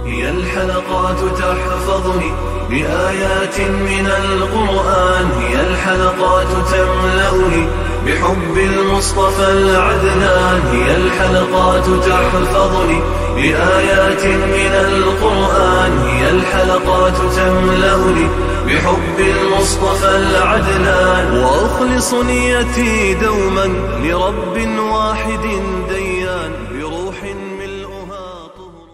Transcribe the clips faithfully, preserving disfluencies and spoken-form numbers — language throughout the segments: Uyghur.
هي الحلقات تحفظني بآيات من القرآن، هي الحلقات تملأني بحب المصطفى العدنان، هي الحلقات تحفظني بآيات من القرآن، هي الحلقات تملأني بحب المصطفى العدنان، وأخلص نيتي دوما لرب واحد ديان، بروح ملؤها طهر.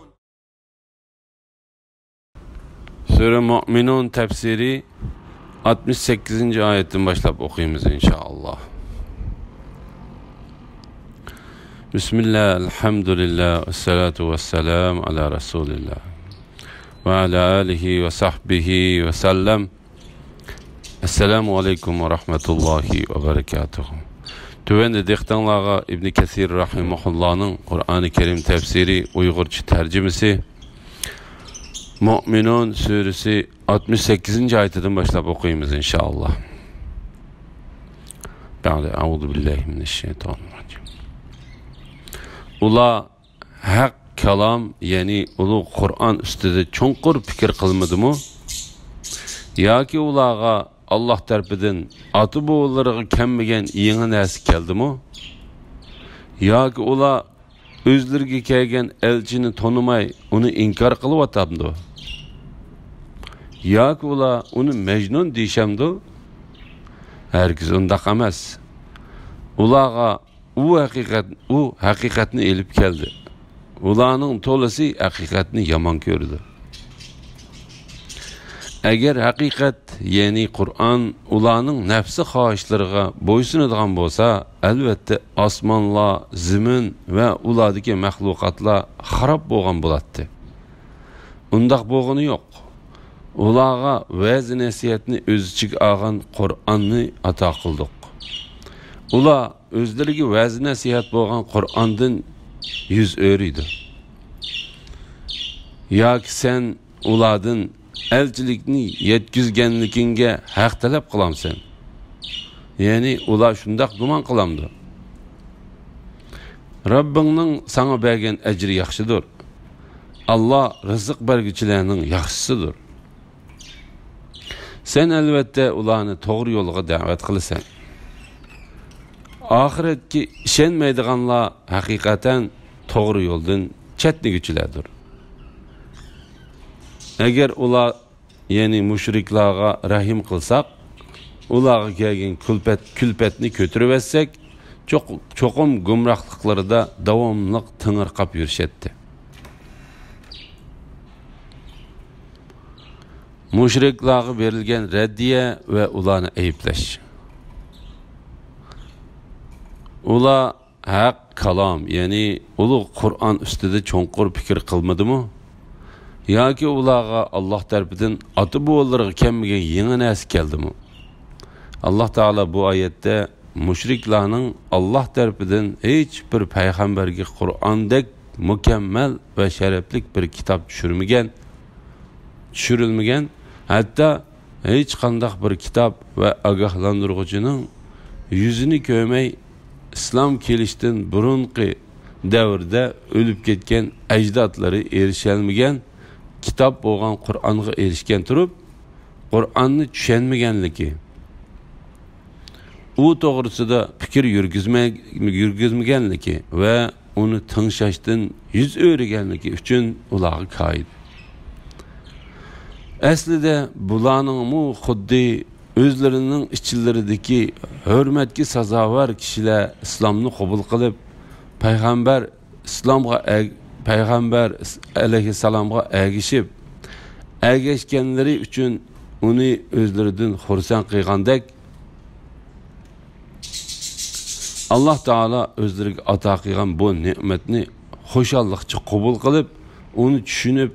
سۈرە مۇئمىنۇن تەپسىرى ئاتمىش سەككىزىنچى ئايەتتىن باشلاپ ئوقۇيمىز، ئىنشائاللا. بىسمىللا، ئەلھەمدۇلىللا، ۋەسسالاتۇ ۋەسسالامۇ ئالا رەسۇلىللا، ۋە ئالا ئالىھى ۋە سەھبىھى ۋە سەللەم. ئەسسالامۇ ئەلەيكۇم ۋە رەھمەتۇللاھى ۋە بەرىكاتۇھۇ. تۆۋەندە دىققىتىڭلارغا ئىبنى كەسىر رەھىمەھۇللانىڭ قۇرئانى كەرىم تەپسىرى ئۇيغۇرچە تەرجىمىسى مۇئمىنۇن سۈرىسى ئاتمىش سەككىزىنچى ئايىتىدىن باشلاپ ئوقۇيمىز، ئىنشائاللا. بەئدە، ئەئۇزۇ بىللاھى مىنەششەيتانىر راجىم. ئۇلار ھەق كالام، يەنى ئۇلۇغ قۇرئان ئۈستىدە چوڭقۇر پىكىر قىلمىدىمۇ؟ ياكى ئۇلارغا ئاللاھ تەرىپىدىن ئاتا-بوۋىلىرىغا كەلمىگەن يېڭى نەرسە كەلدىمۇ؟ ياكى ئۇلار ئۆزلىرىگە كەلگەن ئەلچىنى تونۇماي، ئۇنى ئىنكار قىلىۋاتامدۇ؟ ياكى ئۇلار ئۇنى مەجنۇن دېيىشەمدۇ؟ ھەرگىز ئۇنداق ئەمەس. ئۇلارغا ئۇ ھەقىقەت، ئۇ ھەقىقەتنى ئېلىپ كەلدى. ئۇلارنىڭ تولىسى ھەقىقەتنى يامان كۆرىدۇ. ئەگەر ھەقىقەت، يەنى قۇرئان ئۇلارنىڭ نەپسى خاھىشلىرىغا بويسۇنىدىغان بولسا، ئەلۋەتتە ئاسمانلار، زېمىن ۋە ئۇلاردىكى مەخلۇقاتلار خاراب بولغان بولاتتى. ئۇنداق بولغىنى يوق. ئۇلارغا ۋەز-نەسىھەتنى ئۆز ئىچىگە ئالغان قۇرئاننى ئاتا قىلدۇق. ئۇلار ئۆزلىرىگە ۋەز-نەسىھەت بولغان قۇرئاندىن يۈز ئۆرۈيدۇ. ياكى سەن ئۇلاردىن ئەلچىلىكنى يەتكۈزگەنلىكىڭگە ھەق تەلەپ قىلامسەن؟ يەنى ئۇلار شۇنداق گۇمان قىلامدۇ؟ رەببىڭنىڭ ساڭا بەرگەن ئەجرى ياخشىدۇر. ئاللاھ رىزىق بەرگۈچىلەرنىڭ ياخشىسىدۇر. سەن ئەلۋەتتە ئۇلارنى توغرا يولغا دەۋەت قىلىسەن. ئاخىرەتكە ئىشەنمەيدىغانلار ھەقىقەتەن توغرا يولدىن چەتنىگۈچىلەردۇر. ئەگەر ئۇلار، يەنى مۇشرىكلارغا رەھىم قىلساق، ئۇلارغا كەلگەن كۈلپەت، كۈلپەتنى كۆتۈرۈۋەتسەك، چوق-، چوقۇم گۇمراھلىقلىرىدا داۋاملىق تېڭىرقاپ يۈرۈشەتتى. مۇشرىكلارغا بېرىلگەن رەددىيە ۋە ئۇلارنى ئەيىبلەش. ئۇلار ھەق كالام، يەنى ئۇلۇغ قۇرئان ئۈستىدە چوڭقۇر پىكىر قىلمىدىمۇ؟ ياكى ئۇلارغا ئاللاھ تەرىپىدىن ئاتا-بوۋىلىرىغا كەلمىگەن يېڭى نەرسە كەلدىمۇ؟ ئاللاھ تائالا بۇ ئايەتتە مۇشرىكلارنىڭ ئاللاھ تەرىپىدىن ھېچ بىر پەيغەمبەرگە قۇرئاندەك مۇكەممەل ۋە شەرەپلىك بىر كىتاب چۈشۈرمىگەن، چۈشۈرۈلمىگەن، ھەتتا ھېچقانداق بىر كىتاب ۋە ئاگاھلاندۇرغۇچىنىڭ يۈزىنى كۆرمەي، ئىسلام كېلىشتىن بۇرۇنقى دەۋردە ئۆلۈپ كەتكەن ئەجدادلىرى ئېرىشەلمىگەن كىتاب بولغان قۇرئانغا ئېرىشكەن تۇرۇپ، قۇرئاننى چۈشەنمىگەنلىكى، ئۇ توغرىسىدا پىكىر يۈرگۈزمە-، يۈرگۈزمىگەنلىكى ۋە ئۇنى تىڭشاشتىن يۈز ئۆرۈگەنلىكى ئۈچۈن ئۇلارغا كايىدۇ. ئەسلىدە بۇلارنىڭمۇ خۇددى ئۆزلىرىنىڭ ئىچلىرىدىكى ھۆرمەتكە سازاۋەر كىشىلەر ئىسلامنى قوبۇل قىلىپ، پەيغەمبەر ئىسلامغا ئەگ-، پەيغەمبەر ئەلەيھىسسالامغا ئەگىشىپ، ئەگەشكەنلىرى ئۈچۈن ئۇنى ئۆزلىرىدىن خۇرسەن قىلغاندەك، ئاللاھ تائالا ئۆزلىرىگە ئاتا قىلغان بۇ نېمەتنى خۇشاللىقچە قوبۇل قىلىپ، ئۇنى چۈشىنىپ،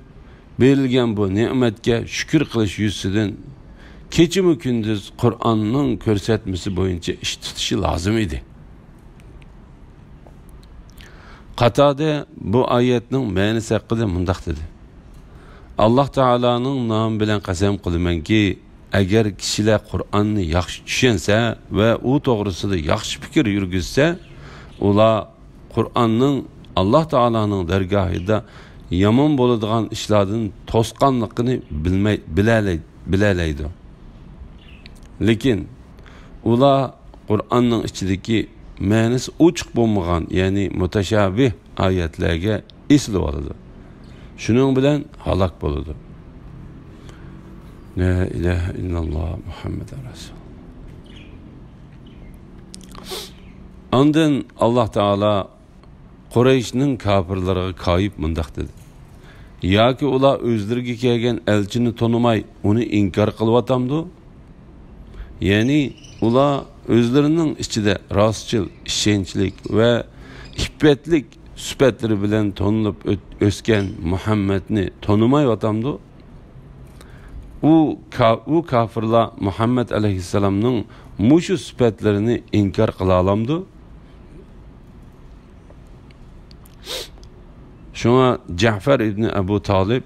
بېرىلگەن بۇ نېمەتكە شۈكۈر قىلىش يۈزىسىدىن كېچىمۇ كۈندۈز قۇرئاننىڭ كۆرسەتمىسى بويىچە ئىش تۇتۇشى لازىم ئىدى. قاتادە بۇ ئايەتنىڭ مەنىسى ھەققىدە مۇنداق دېدى: ئاللاھ تائالانىڭ نامى بىلەن قەسەم قىلىمەنكى، ئەگەر كىشىلەر قۇرئاننى ياخشى چۈشەنسە ۋە ئۇ توغرىسىدا ياخشى پىكىر يۈرگۈزسە، ئۇلار قۇرئاننىڭ ئاللاھ تائالانىڭ دەرگاھىدا يامان بولىدىغان ئىشلاردىن توسقانلىقىنى بىلمەي، بىلەلەي-، بىلەلەيدۇ. لېكىن ئۇلار قۇرئاننىڭ ئىچىدىكى مەنىسى ئوچۇق بولمىغان، يەنى مۇتەشابىھ ئايەتلەرگە ئېسىلىۋالىدۇ. شۇنىڭ بىلەن ھالاك بولىدۇ. لا ئىلاھە ئىللاللا مۇھەممەدۇر رەسۇل. ئاندىن ئاللاھ تائالا قۇرەيشنىڭ كاپىرلىرىغا كايىپ مۇنداق دېدى: ياكى ئۇلار ئۆزلىرىگە كەلگەن ئەلچىنى تونۇماي، ئۇنى ئىنكار قىلىۋاتامدۇ؟ يەنى ئۇلار ئۆزلىرىنىڭ ئىچىدە راستچىل، ئىشەنچلىك ۋە ئىپپەتلىك سۈپەتلىرى بىلەن تونۇلۇپ ئۆت-، ئۆسكەن مۇھەممەدنى تونۇمايۋاتامدۇ؟ ئۇ کا-، ئۇ كاپىرلار مۇھەممەد ئەلەيھىسسالامنىڭ مۇشۇ سۈپەتلىرىنى ئىنكار قىلالامدۇ؟ شۇڭا جەفەر ئىبنى ئەبۇ تالىپ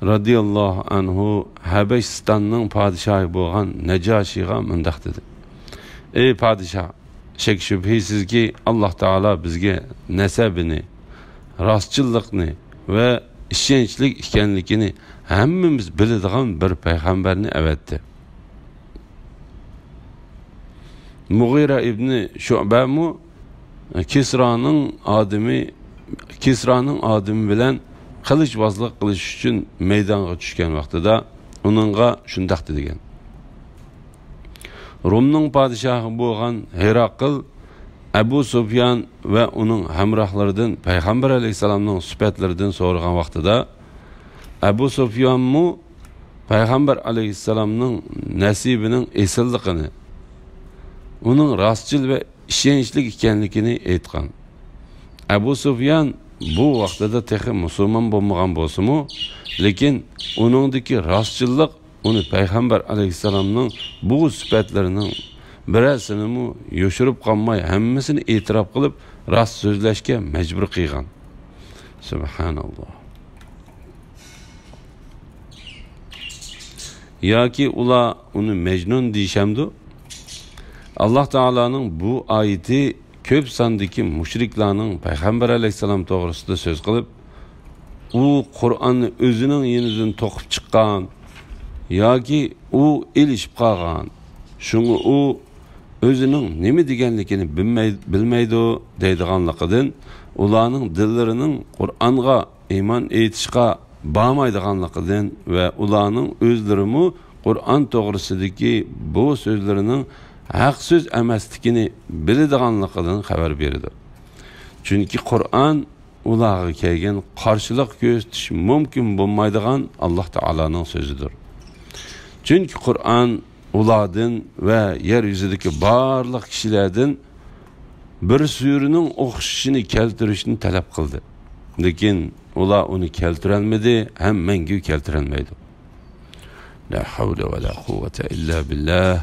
رەزىياللاھۇ ئەنھۇ ھەبەشىستاننىڭ پادىشاھى بولغان نەجاشىغا مۇنداق دېدى: ئەي پادىشاھ، شەك-شۈبھىسىزكى، ئاللاھ تائالا بىزگە نەسەبىنى، راستچىللىقنى ۋە ئىشەنچلىك ئىكەنلىكىنى ھەممىمىز بىلىدىغان بىر پەيغەمبەرنى ئەۋەتتى. مۇغىرە ئىبنى شۇبەمۇ كىسرانىڭ ئادىمى، كىسرانىڭ ئادىمى بىلەن قىلىچۋازلىق قىلىش ئۈچۈن مەيدانغا چۈشكەن ۋاقتىدا ئۇنىڭغا شۇنداق دېگەن: رومنىڭ پادىشاھى بولغان ھېراقىل ئەبۇ سۇفيان ۋە ئۇنىڭ ھەمراھلىرىدىن پەيغەمبەر ئەلەيھىسسالامنىڭ سۈپەتلىرىدىن سورىغان ۋاقتىدا، ئەبۇ سۇفيانمۇ پەيغەمبەر ئەلەيھىسسالامنىڭ نەسىبىنىڭ ئېسىللىقىنى، ئۇنىڭ راستچىل ۋە ئىشەنچلىك ئىكەنلىكىنى ئېيتقان. ئەبۇ سۇفيان بۇ ۋاقتىدا تېخى مۇسۇلمان بولمىغان بولسىمۇ، لېكىن ئۇنىڭدىكى راستچىللىق ئۇنى پەيغەمبەر ئەلەيھىسسالامنىڭ بۇ سۈپەتلىرىنىڭ بىرەرسىنىمۇ يوشۇرۇپ قالماي، ھەممىسىنى ئېتىراپ قىلىپ، راست سۆزلەشكە مەجبۇر قىلغان. سۇبھاناللاھ. ياكى ئۇلار ئۇنى مەجنۇن دېيىشەمدۇ؟ ئاللاھ تائالانىڭ بۇ ئايىتى كۆپ ساندىكى مۇشرىكلارنىڭ پەيغەمبەر ئەلەيھىسسالام توغرىسىدا سۆز قىلىپ، ئۇ قۇرئاننى ئۆزىنىڭ يېنىدىن توقۇپ چىققان ياكى ئۇ ئېلىشىپ قالغان، شۇڭا ئۇ ئۆزىنىڭ نېمە دېگەنلىكىنى بىلمەي-، بىلمەيدۇ دەيدىغانلىقىدىن، ئۇلارنىڭ دىللىرىنىڭ قۇرئانغا ئىمان ئېيتىشقا بارمايدىغانلىقىدىن ۋە ئۇلارنىڭ ئۆزلىرىمۇ قۇرئان توغرىسىدىكى بۇ سۆزلىرىنىڭ ھەق سۆز ئەمەسلىكىنى بىلىدىغانلىقىدىن خەۋەر بېرىدۇ. چۈنكى قۇرئان ئۇلارغا كەلگەن قارشىلىق كۆرسىتىش مۇمكىن بولمايدىغان ئاللاھ تائالانىڭ سۆزىدۇر. چۈنكى قۇرئان ئۇلاردىن ۋە يەر يۈزىدىكى بارلىق كىشىلەردىن بىر سۈرىنىڭ ئوخشىشىنى كەلتۈرۈشنى تەلەپ قىلدى. لېكىن ئۇلار ئۇنى كەلتۈرەلمىدى ھەم مەڭگۈ كەلتۈرەلمەيدۇ. لا ھەۋلە ۋە لا قۇۋۋەتە ئىللا بىللاھ.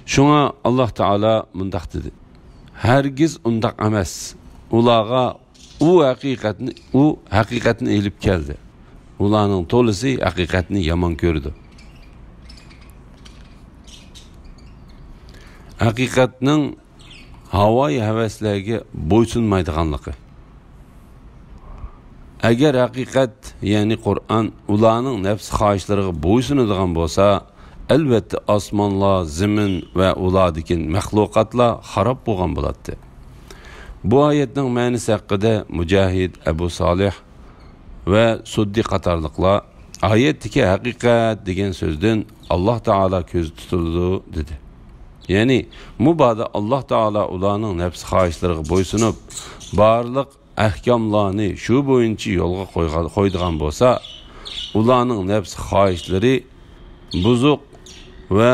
شۇڭا ئاللاھ تائالا مۇنداق دېدى: ھەرگىز ئۇنداق ئەمەس. ئۇلارغا ئۇ ھەقىقەتنى، ئۇ ھەقىقەتنى ئېلىپ كەلدى. ئۇلارنىڭ تولىسى ھەقىقەتنى يامان كۆرىدۇ. ھەقىقەتنىڭ ھاۋايى ھەۋەسلەرگە بويسۇنمايدىغانلىقى. ئەگەر ھەقىقەت، يەنى قۇرئان، ئۇلارنىڭ نەپس خاھىشلىرىغا بويسۇنىدىغان بولسا، ئەلۋەتتە ئاسمانلار، زېمىن ۋە ئۇلاردىكى مەخلۇقاتلار خاراب بولغان بولاتتى. بۇ ئايەتنىڭ مەنىسى ھەققىدە مۇجاھىد، ئەبۇ سالىھ ۋە سۇددى قاتارلىقلار ئايەتتىكى ھەقىقەت دېگەن سۆزدىن ئاللاھ تائالا كۆزدە تۇتۇلىدۇ دېدى. يەنى مۇبادا ئاللاھ تائالا ئۇلارنىڭ نەپس خاھىشلىرىغا بويسۇنۇپ، بارلىق ئەھكاملارنى شۇ بويىچە يولغا قويغان، قويىدىغان بولسا، ئۇلارنىڭ نەپس خاھىشلىرى بۇزۇق ۋە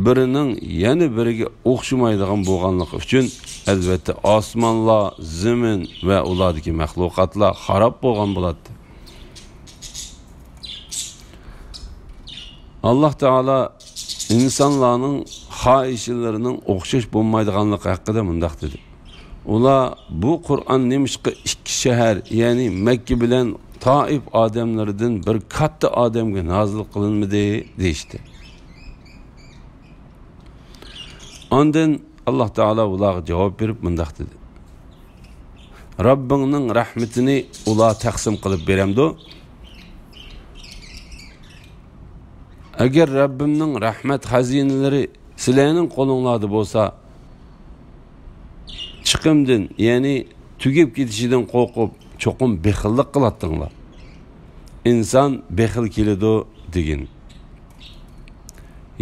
بىرىنىڭ يەنە بىرىگە ئوخشىمايدىغان بولغانلىقى ئۈچۈن، ئەلۋەتتە ئاسمانلار، زېمىن ۋە ئۇلاردىكى مەخلۇقاتلار خاراب بولغان بولاتتى. ئاللاھ تائالا ئىنسانلارنىڭ خاھىشلىرىنىڭ ئوخشاش بولمايدىغانلىقى ھەققىدە مۇنداق دېدى: ئۇلار، بۇ قۇرئان نېمىشقا ئىككى شەھەر، يەنى مەككە بىلەن تائىپ ئادەملىرىدىن بىر كاتتا ئادەمگە نازىل قىلىنمىدى؟ دېيىشتى. ئاندىن ئاللاھ تائالا ئۇلارغا جاۋاب بېرىپ مۇنداق دېدى: رەببىڭنىڭ رەھمىتىنى ئۇلار تەقسىم قىلىپ بېرەمدۇ؟ ئەگەر رەببىمنىڭ رەھمەت خەزىنىلىرى سىلەرنىڭ قولۇڭلاردا بولسا، چىقىمدىن، يەنى تۈگەپ كېتىشىدىن قورقۇپ، چوقۇم بېخىللىق قىلاتتىڭلار. ئىنسان بېخىل كېلىدۇ دېگىن.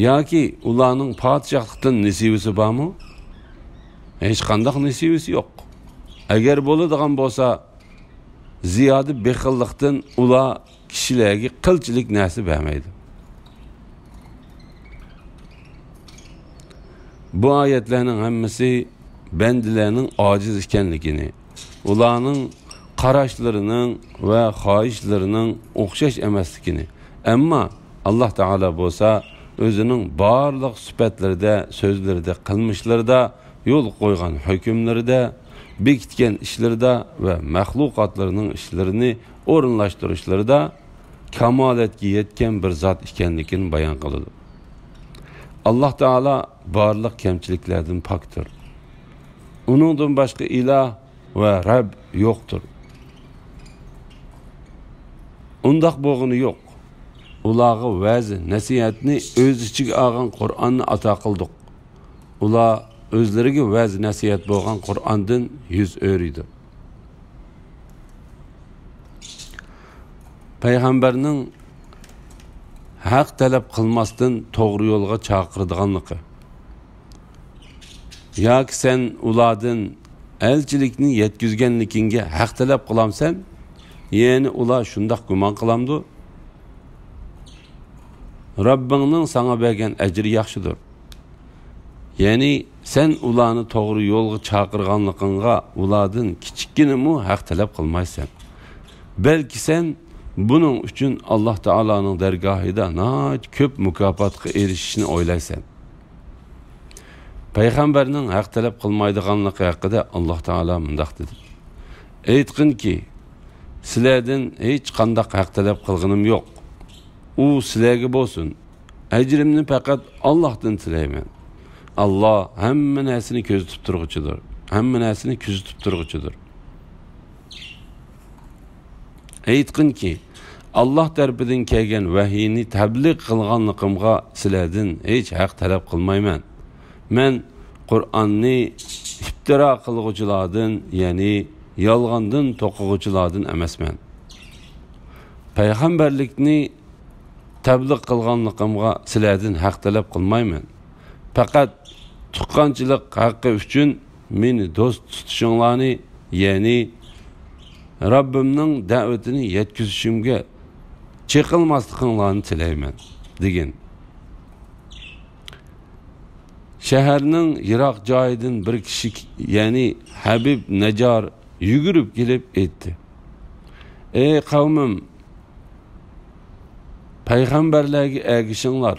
ياكى ئۇلارنىڭ پادىشاھلىقتىن نېسىۋىسى بارمۇ؟ ھېچقانداق نېسىۋىسى يوق. ئەگەر بولىدىغان بولسا، زىيادە بېخىللىقتىن ئۇلار كىشىلەرگە قىلچىلىك نەرسە بەرمەيدۇ. بۇ ئايەتلەرنىڭ ھەممىسى بەندىلەرنىڭ ئاجىز ئىكەنلىكىنى، ئۇلارنىڭ قاراشلىرىنىڭ ۋە خاھىشلىرىنىڭ ئوخشاش ئەمەسلىكىنى، ئەمما ئاللاھ تائالا بولسا ئۆزىنىڭ بارلىق سۈپەتلىرىدە، سۆزلىرىدە، قىلمىشلىرىدا، يولغا قويغان ھۆكۈملىرىدە، بېكىتكەن ئىشلىرىدا ۋە مەخلۇقاتلىرىنىڭ ئىشلىرىنى ئورۇنلاشتۇرۇشلىرىدا كامالەتكە يەتكەن بىر زات ئىكەنلىكىنى بايان قىلىدۇ. ئاللاھ تائالا بارلىق كەمچىلىكلەردىن پاكتۇر. ئۇنىڭدىن باشقا ئىلاھ ۋە رەب يوقتۇر. ئۇنداق بولغىنى يوق. ئۇلارغا ۋەز نەسىھەتنى ئۆز ئىچىگە ئالغان قۇرئاننى ئاتا قىلدۇق. ئۇلار ئۆزلىرىگە ۋەز نەسىھەت بولغان قۇرئاندىن يۈز ئۆرۈيدۇ. پەيغەمبەرنىڭ ھەق تەلەپ قىلماستىن توغرا يولغا چاقىرىدىغانلىقى ياكى سەن ئۇلاردىن ئەلچىلىكنى يەتكۈزگەنلىكىڭگە ھەق تەلەپ قىلامسەن؟ يەنى ئۇلار شۇنداق گۇمان قىلامدۇ؟ رەببىڭنىڭ ساڭا بەرگەن ئەجرى ياخشىدۇر. يەنى سەن ئۇلارنى توغرا يولغا چاقىرغانلىقىڭغا ئۇلاردىن كىچىككىنىمۇ ھەق تەلەپ قىلمايسەن. بەلكى سەن بۇنىڭ ئۈچۈن ئاللاھ تائالانىڭ دەرگاھىدا ناھايىتى كۆپ مۇكاپاتقا ئېرىشىشنى ئويلايسەن. پەيغەمبەرنىڭ ھەق تەلەپ قىلمايدىغانلىقى ھەققىدە ئاللاھ تائالا مۇنداق دېدى: ئېيتقىنكى، سىلەردىن ھېچقانداق ھەق تەلەپ قىلغىنىم يوق. ئۇ سىلەرگە بولسۇن. ئەجرىمنى پەقەت ئاللاھتىن تىلەيمەن. ئاللاھ ھەممە نەرسىنى كۆزىتىپ تۇرغۇچىدۇر. ھەممە نەرسىنى كۆزىتىپ تۇرغۇچىدۇر. ئېيتقىنكى، ئاللاھ تەرىپىدىن كەلگەن ۋەھىينى تەبلىغ قىلغانلىقىمغا سىلەردىن ھېچ ھەق تەلەپ قىلمايمەن. مەن قۇرئاننى ئىپتىرا قىلغۇچىلاردىن، يەنى يالغاندىن توقۇغۇچىلاردىن ئەمەسمەن. پەيغەمبەرلىكنى تەبلىغ قىلغانلىقىمغا سىلەردىن ھەق تەلەپ قىلمايمەن. پەقەت تۇغقانچىلىق ھەققى ئۈچۈن مېنى دوست تۇتۇشۇڭلارنى، يەنى رەببىمنىڭ دەۋىتىنى يەتكۈزۈشۈمگە چېقىلماسلىقىڭلارنى تىلەيمەن، دېگىن. شەھەرنىڭ يىراق جايىدىن بىر كىشى، يەنى ھەبىب نەجار يۈگۈرۈپ كېلىپ ئېيتتى: ئەي قەۋمىم، پەيغەمبەرلەرگە ئەگىشىڭلار.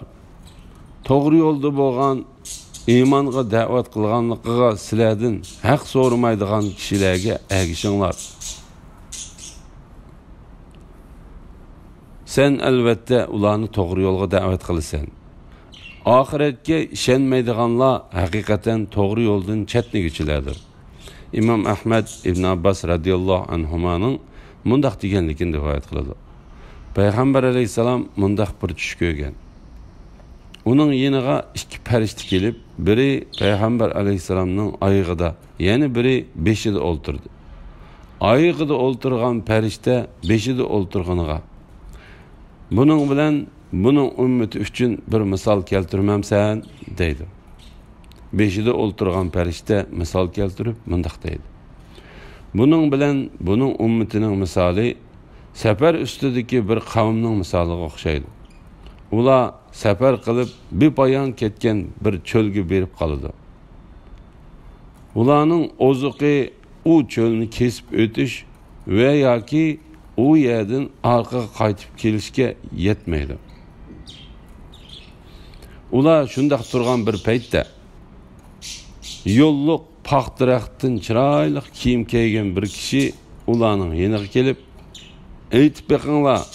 توغرا يولدا بولغان، ئىمانغا دەۋەت قىلغانلىقىغا سىلەردىن ھەق سورىمايدىغان كىشىلەرگە ئەگىشىڭلار. سەن ئەلۋەتتە ئۇلارنى توغرا يولغا دەۋەت قىلىسەن. ئاخىرەتكە ئىشەنمەيدىغانلار ھەقىقەتەن توغرا يولدىن چەتنىگۈچىلەردۇر. ئىمام ئەھمەد ئىبن ئابباس رەزىياللاھۇ ئەنھۇمانىڭ مۇنداق دېگەنلىكىنى رىۋايەت قىلىدۇ: پەيغەمبەر ئەلەيھىسسالام مۇنداق بىر چۈش كۆرگەن. ئۇنىڭ يېنىغا ئىككى پەرىشتە كېلىپ، بىرى پەيغەمبەر ئەلەيھىسسالامنىڭ ئايىغىدا، يەنە بىرى بېشىدا ئولتۇردى. ئايىغىدا ئولتۇرغان پەرىشتە بېشىدا ئولتۇرغىنىغا، بۇنىڭ بىلەن بۇنىڭ ئۈممىتى ئۈچۈن بىر مىسال كەلتۈرمەمسەن؟ دەيدۇ. بېشىدا ئولتۇرغان پەرىشتە مىسال كەلتۈرۈپ مۇنداق دەيدۇ: بۇنىڭ بىلەن بۇنىڭ ئۈممىتىنىڭ مىسالى سەپەر ئۈستىدىكى بىر قەۋمنىڭ مىسالىغا ئوخشايدۇ. ئۇلار سەپەر قىلىپ بىپايان كەتكەن بىر چۆلگە بېرىپ قالىدۇ. ئۇلارنىڭ ئوزۇقى ئۇ چۆلنى كېسىپ ئۆتۈش ۋە ياكى ئۇ يەردىن ئارقىغا قايتىپ كېلىشكە يەتمەيدۇ. ئۇلار شۇنداق تۇرغان بىر پەيتتە، يوللۇق پاختا دەرىخىدىن چىرايلىق كىيىم كىيگەن بىر كىشى ئۇلارنىڭ يېنىغا كېلىپ، ئېيتىپ بېقىڭلار،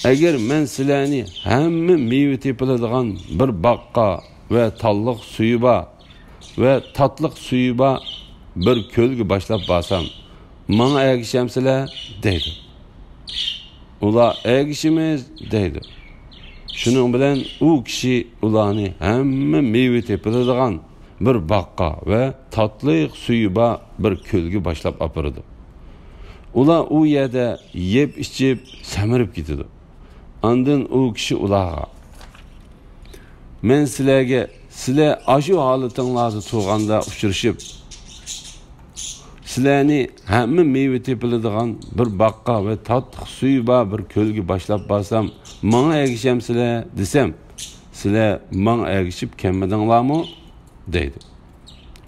ئەگەر مەن سىلەرنى ھەممە مېۋە تېپىلىدىغان بىر باغقا ۋە تاللىق سۈيى بار ۋە تاتلىق سۈيى بار بىر كۆلگە باشلاپ بارسام، «ماڭا ئەگىشەمسىلەر؟» دەيدۇ. ئۇلار: «ئەگىشىمىز» دەيدۇ. شۇنىڭ بىلەن ئۇ كىشى ئۇلارنى ھەممە مېۋە تېپىلىدىغان بىر باغقا ۋە تاتلىق سۈيى بار بىر كۆلگە باشلاپ ئاپىرىدۇ. ئۇلار ئۇ يەردە يەپ ئىچىپ سەمرىپ كېتىدۇ. ئاندىن ئۇ كىشى ئۇلارغا: «مەن سىلەرگە، سىلەر ئاشۇ ھالىتىڭلاردا تۇرغاندا ئۇچرىشىپ، سىلەرنى ھەممە مېۋە تېپىلىدىغان بىر باغقا ۋە تاتلىق سۈيى بار بىر كۆلگە باشلاپ بارسام، ماڭا ئەگىشەمسىلەر دېسەم، سىلەر ماڭا ئەگىشىپ كەلمىدىڭلارمۇ؟» دەيدۇ.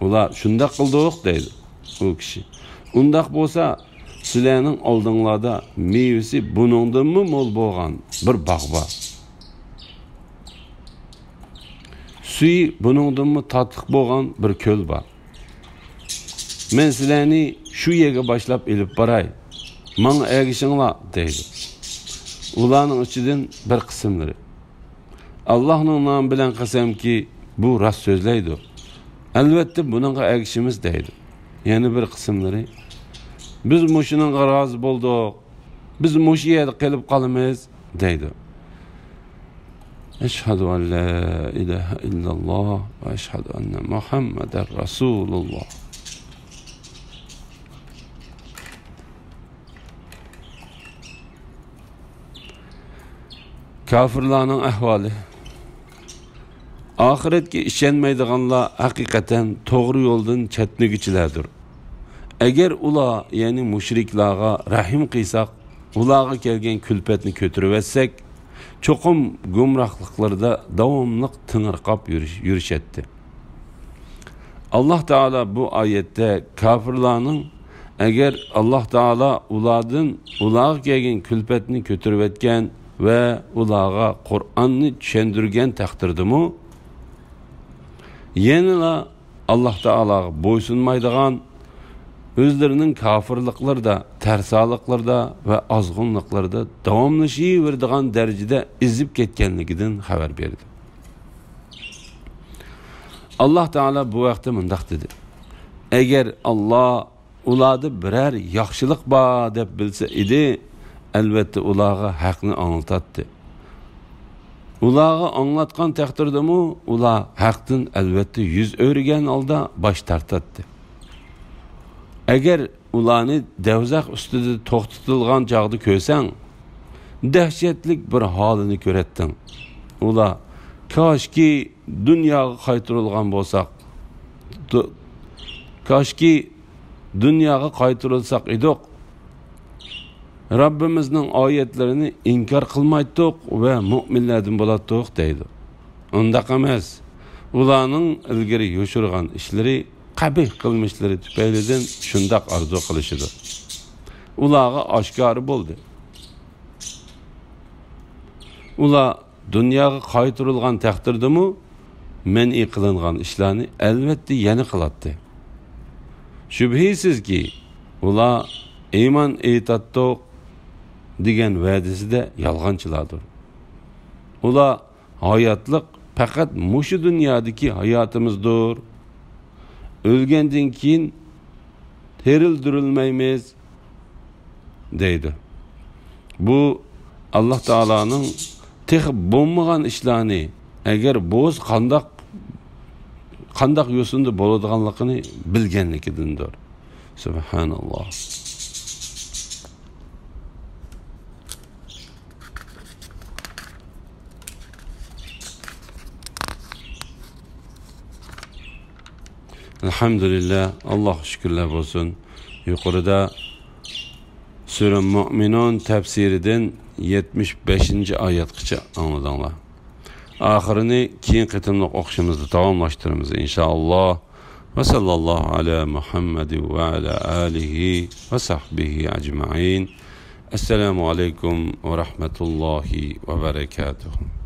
ئۇلار: «شۇنداق قىلدۇق» دەيدۇ ئۇ كىشى. «ئۇنداق بولسا، سىلەرنىڭ ئالدىڭلاردا مېۋىسى بۇنىڭدىنمۇ مول بولغان بىر باغ بار. سۈيى بۇنىڭدىنمۇ تاتلىق بولغان بىر كۆل بار. مەن سىلەرنى شۇ يەرگە باشلاپ ئېلىپ باراي. ماڭا ئەگىشىڭلار» دەيدۇ. ئۇلارنىڭ ئىچىدىن بىر قىسىملىرى: «ئاللاھنىڭ نامى بىلەن قەسەمكى، بۇ راست سۆزلەيدۇ. ئەلۋەتتە، بۇنىڭغا ئەگىشىمىز» دەيدۇ. يەنە بىر قىسىملىرى: «بىز مۇشۇنىڭغا رازى بولدۇق. بىز مۇشۇ يەردە قېلىپ قالىمىز» دەيدۇ. أشهد أن لا إله إلا الله وأشهد أن محمدا رسول الله. كافىرلارنىڭ ئەھۋالى. ئاخىرەتكە ئىشەنمەيدىغانلار ھەقىقەتەن توغرا يولدىن چەتنىگۈچىلەردۇر. ئەگەر ئۇلار، يەنى مۇشرىكلارغا رەھىم قىلساق، ئۇلارغا كەلگەن كۈلپەتنى كۆتۈرۈۋەتسەك، چوقۇم گۇمراھلىقلىرىدا داۋاملىق تېڭىرقاپ يۈرۈش-، يۈرۈشەتتى. ئاللاھ تائالا بۇ ئايەتتە كاپىرلارنىڭ، ئەگەر ئاللاھ تائالا ئۇلاردىن، ئۇلارغا كەلگەن كۈلپەتنى كۆتۈرۈۋەتكەن ۋە ئۇلارغا قۇرئاننى چۈشەندۈرگەن تەقدىردىمۇ، يەنىلا ئاللاھ تائالاغا بويسۇنمايدىغان، ئۆزلىرىنىڭ كاپىرلىقلىرىدا، تەرسالىقلىرىدا ۋە ئازغۇنلۇقلىرىدا داۋاملىشىۋېرىدىغان دەرىجىدە ئېزىپ كەتكەنلىكىدىن خەۋەر بەردى. ئاللاھ تائالا بۇ ھەقتە مۇنداق دېدى: ئەگەر ئاللاھ ئۇلاردا بىرەر ياخشىلىق بار دەپ بىلسە ئىدى، ئەلۋەتتە ئۇلارغا ھەقنى ئاڭلىتاتتى. ئۇلارغا ئاڭلاتقان تەقدىردىمۇ ئۇلار ھەقتىن ئەلۋەتتە يۈز ئۆرۈگەن ھالدا باش تارتاتتى. ئەگەر ئۇلارنى دەۋزەخ ئۈستىدە توختىتىلغان چاغدا كۆرسەڭ، دەھشەتلىك بىر ھالىنى كۆرەتتىڭ. ئۇلار: «كاشكى دۇنياغا قايتۇرۇلغان بولساق، دۇ-، كاشكى دۇنياغا قايتۇرۇلساق ئىدۇق، رەببىمىزنىڭ ئايەتلىرىنى ئىنكار قىلمايتتۇق ۋە مۇئمىنلەردىن بولاتتۇق» دەيدۇ. ئۇنداق ئەمەس. ئۇلارنىڭ ئىلگىرى يوشۇرغان ئىشلىرى، قەبىھ قىلمىشلىرى تۈپەيلىدىن شۇنداق ئارزۇ قىلىشىدۇ. ئۇلارغا ئاشكارا بولدى. ئۇلار دۇنياغا قايتۇرۇلغان تەقدىردىمۇ مەنئى قىلىنغان ئىشلارنى ئەلۋەتتە يەنە قىلاتتى. شۈبھىسىزكى، ئۇلار «ئىمان ئېيتاتتۇق» دېگەن ۋەدىسىدە يالغانچىلاردۇر. ئۇلار «ھاياتلىق پەقەت مۇشۇ دۇنيادىكى ھاياتىمىزدۇر. ئۆلگەندىن كېيىن تىرىلدۈرۈلمەيمىز» دەيدۇ. بۇ ئاللاھ تائالانىڭ تېخى بولمىغان ئىشلارنى، ئەگەر بولسا قانداق، قانداق يوسۇندا بولىدىغانلىقىنى بىلگەنلىكىدىندۇر. سۇبھاناللاھ. ئەلھەمدۇلىللاھ، ئاللاھقا شۈكۈرلەر بولسۇن. يۇقىرىدا سۈرە مۇئمىنۇن تەپسىرىدىن يەتمىش بەشىنچى ئايەتقىچە ئاڭلىدىڭلار. ئاخىرىنى كېيىنكى قېتىملىق ئوقۇشىمىزدا داۋاملاشتۇرىمىز، ئىنشائاللاھ. ۋە ساللاللاھۇ ئەلا مۇھەممەدىن ۋە ئەلا ئالىھى ۋە سەھبىھى ئەجمەئىن. ئەسسالامۇ ئەلەيكۇم ۋە رەھمەتۇللاھى ۋە بەرەكاتۇھۇ.